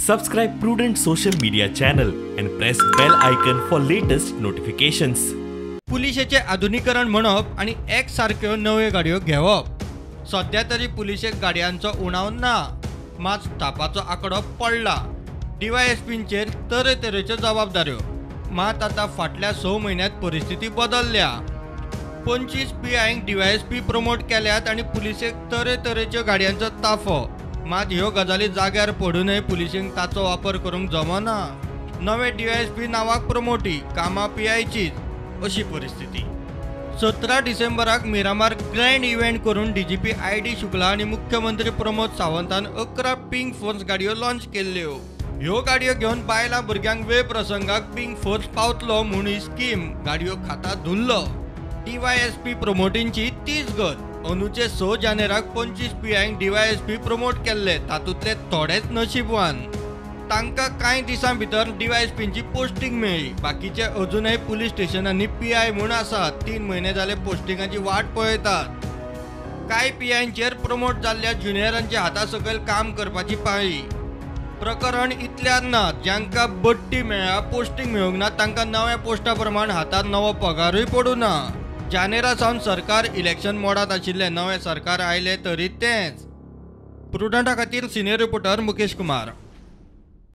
Subscribe Prudent social media channel and press bell icon for latest notifications. पुलिशेचें आधुनिकरण म्हणप आनी एक सारक्यो नव्यो गाडयो घेवप. सद्या तरी पुलिशेक गाडयांचो उणाव ना, मात स्टाफाचो आंकडो पडला. डीवायएसपींचेर तरेतरेच्यो जबाबदाऱ्यो. मात आतां फाटल्या 6 म्हयन्यांत परिस्थिती बदलल्या. 25 पीआयंक डीवायएसपी प्रमोट केल्यात आनी पुलिशेक तरेतरेच्यो गाडयांचो ताफो. मात ह्यो गजाली जाग्यार पडूनय पुलिशेंक ताचो वापर करूंक जमना. नवे डीवायएसपी नांवाक प्रमोटी, कामां पीआयचीच, अशी परिस्थिती. 17 डिसेंबराक मिरामार ग्रँड इव्हेंट करून डीजीपी आय.डी. शुक्ला आनी मुख्यमंत्री प्रमोद सावंतान 11 पिंक फोर्स गाडयो लॉन्च केल्ल्यो. ह्यो गाडयो घेवन बायलां भुरग्यांक वेळ प्रसंगाक पिंक फोर्स पावतलो म्हूण ही स्कीम. गाडयो खाता धुल्लो. डीवायएसपी प्रमोटींची तीच गत. अंदूचे 6 जानेराक 25 पीआयंक डीवायएसपी प्रमोट केल्ले, तातूंतले थोडेच नशीबवान. तांकां कांय दिसां भितर डीवायएसपींची पोस्टिंग मेळ्ळी. बाकीचे अजूनय पुलीस स्टेशनांनी पीआय म्हूण आसात. 3 म्हयने जाले पोस्टिंगाची वाट पळयतात. कांय पीआयंचेर प्रमोट जाल्ल्या ज्युनियरांच्या हाता सकयल काम करपाची पाळी. प्रकरण इतल्यार ना, जांकां बडटी मेळ्ळ्या, पोस्टिंग मेळूंक ना, तांकां नव्या पोस्टा प्रमाण हातांत नवो पगारूय पडूं ना. जानेरा सावन सरकार इलेक्शन मोडांत आशिल्लें. नवें सरकार आयलें तरी तेंच. प्रुडंटा खातीर सिनियर रिपोर्टर मुकेश कुमार.